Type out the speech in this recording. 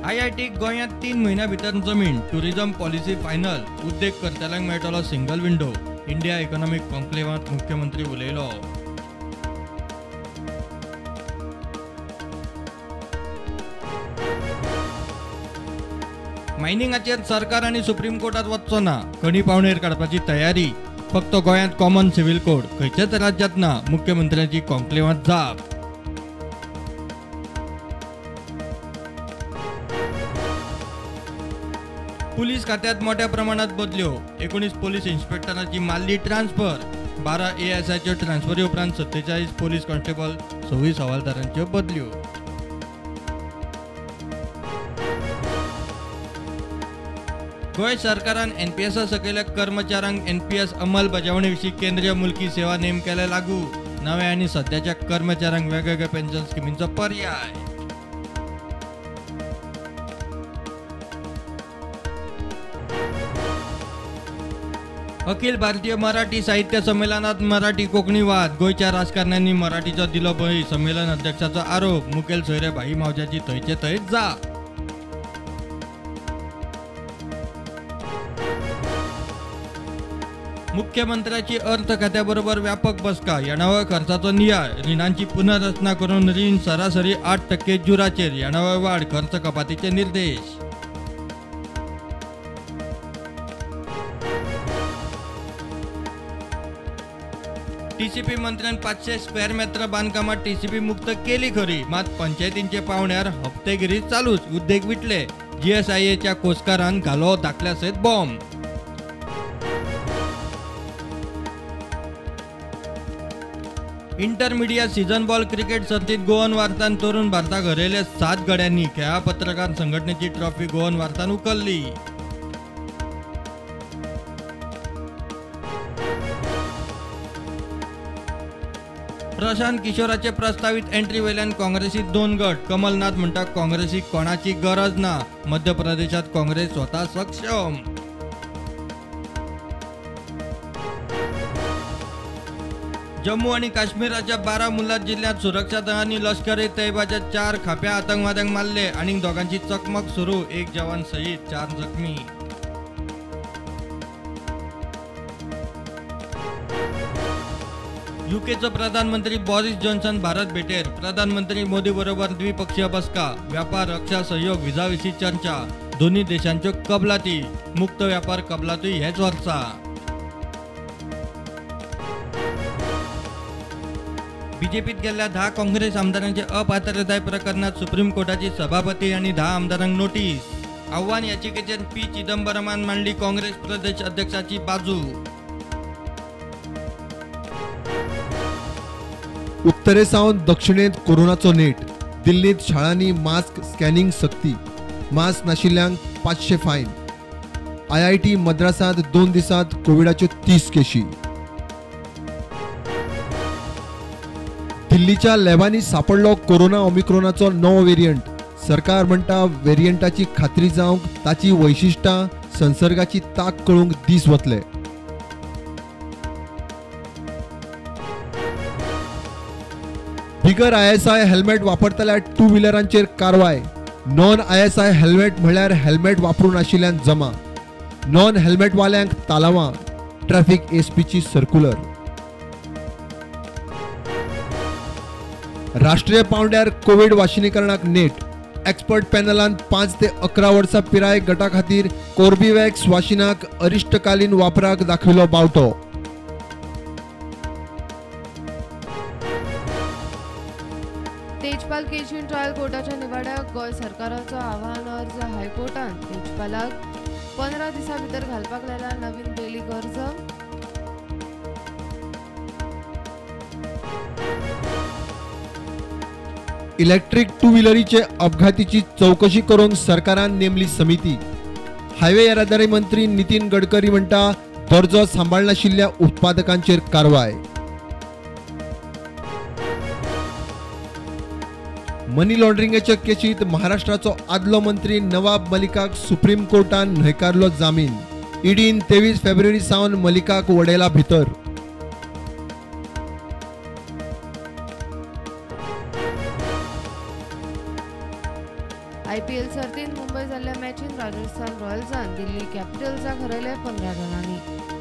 IIT गोंयांत 3 म्हयन्यां भितर जमीन, टुरिझम पॉलिसी फायनल, उद्देग करतल्यांक मेळटलो सिंगल विंडो. इंडिया इकॉनॉमिक कॉन्क्लेवांत मुख्यमंत्री उलयलो. मायनिंगाचेर सरकार आनी सुप्रीम कोर्टात वचचो ना, खणी पावणेर काडपाची तयारी. फक्त गोंयांत कॉमन सिव्हिल कोड, खंयच्याच राज्यांत ना, मुख्यमंत्र्यांची कॉन्क्लेवांत जाप. पुलीस खात्यात मोठ्या प्रमाणात बदल्यो, 19 पोलीस इन्स्पेक्टरांची मारली ट्रान्सफर, 12 एएसआयच्यो ट्रान्सफरी उपरांत 47 पोलीस कॉन्स्टेबल, 26 हवालदारांच्यो बदल्यो. गोंय सरकारान एनपीएसा सकयल्या कर्मचाऱ्यांक एनपीएस अंमलबजावणी विशीं केंद्रीय मुलकी सेवा नेम केले लागू. नव्या आनी सद्याच्या कर्मचाऱ्यांक वेगवेगळ्या पेन्शन स्किमींचो पर्याय. अखिल भारतीय मराठी साहित्य संमेलनात मराठी कोंकणी वाद, गोंयच्या राजकारण्यांनी मराठीचो दिलो बळी, संमेलन अध्यक्षाचो आरोप, मुखेल सोयरे भाई मावज्याची थंयचे थंयच जाप. मुख्यमंत्र्याची अर्थ खात्याबरोबर व्यापक बसका, येणावळ खर्चाचो नियाळ, रिणांची पुनर्रचना करून रीण सरासरी 8% जुराचेर, येणावळ वाड, खर्च कपातीचे निर्देश. टीसीपी मंत्र्यान 500 स्क्वेअर मेत्र बांदकामात टीसीपी मुक्त केली खरी, मात पंचायतींचे पावण्यार हप्तेगिरी चालूच, उद्देग विटले. जीएसआयएच्या कोसकारान घालो दाखल्या सयत बॉम्ब. इंटरमिडिया सीझन बॉल क्रिकेट सर्तीत गोवन वार्तान तरुण भारताक हरयले 7 गड्यांनी. खेळा पत्रकार संघटनेची ट्रॉफी गोवन वार्तान उखल्ली. प्रशांत किशोराचे प्रस्तावित एंट्री वेल्यान काँग्रेसीत 2 गट, कमलनाथ म्हणटा काँग्रेसीक कोणाची गरज ना, मध्य प्रदेशात काँग्रेस स्वतः सक्षम. जम्मू आणि काश्मीराच्या बारामुल्ला जिल्ह्यात सुरक्षा दळांनी लष्कर ए तैयबाच्या 4 खाप्या आतंकवाद्यांक मारले आणि दोघांची चकमक सुरू, 1 जवान शहीद, 4 जखमी. यूकेचो प्रधानमंत्री बॉरिस जॉन्सन भारत भेटेर, प्रधानमंत्री मोदी बरोबर द्विपक्षीय बसका, व्यापार, रक्षा सहयोग, विजा विशीं चर्चा, दोन्ही देशांच्यो कबलाती, मुक्त व्यापार कबलाती हेच वर्सा. बीजेपीत गेल्ल्या 10 काँग्रेस आमदारांचे अपात्रताय प्रकरणात सुप्रीम कोर्टाची सभापती आणि 10 आमदारांक नोटीस. आव्हान याचिकेचेर पी चिदंबरमान मांडली काँग्रेस प्रदेश अध्यक्षाची बाजू. उत्तरे सावन दक्षिणेत कोरोनाचो नेट, दिल्लीत शाळांनी मास्क स्कॅनिंग सक्ती, मास्क नाशिल्ल्यांक 500 फायन. आयआयटी मद्रासांत 2 दिसांत कोविडाच्यो 30 केशी. दिल्लीच्या लॅबांनी सापडलो कोरोना ओमिक्रोनाचो नवो वेरियंट. सरकार म्हणटा वेरियंटाची खात्री जावंक ताची वैशिश्टां, संसर्गाची ताक कळूंक दीस वतले. बिगर आयएसआय हेल्मेट वापरतल्या टू व्हिलरांचेर कारवाय. नॉन आयएसआय हेल्मेट म्हळ्यार हेल्मेट वापरूं नाशिल्ल्यान जमा, नॉन हेल्मेटवाल्यांक तालावां, ट्रॅफिक एसपीची सर्क्युलर. राष्ट्रीय पावंड्यार कोविड वाशिनीकरणाक नेट, एक्सपर्ट पॅनलान 5 ते 11 वर्सां पिराय गटा खातीर कोर्बेवॅक्स वाशिनाक अरिश्टकालीन वापराक दाखयलो बावटो. तेजपाल केशीन ट्रायल कोर्टाच्या निवाड्याक गोंय सरकाराचो आव्हान अर्ज हायकोर्टान तेजपालाक 15 दिसां भितर घालपाक लायला नवीन बेलीक अर्ज. इलेक्ट्रीक टू व्हिलरीचे अपघातीची चौकशी करूंक सरकारान नेमली समिती. हायवे येरादारी मंत्री नितीन गडकरी म्हणटा दर्जो सांबाळनाशिल्ल्या उत्पादकांचेर कारवाय. मनी लॉन्ड्रिंगाच्या केशीत महाराष्ट्राचो आदलो मंत्री नवाब मलिकाक सुप्रीम कोर्टान न्हयकारलो जामीन. ईडीन 23 फेब्रुवारी सावन मलिकाक वडयला भितर. आयपीएल सर्तींत मुंबय जाल्ल्या मॅचीन राजस्थान रॉयल्सान दिल्ली कॅपिटल्साक हरयले 15 रनांनी.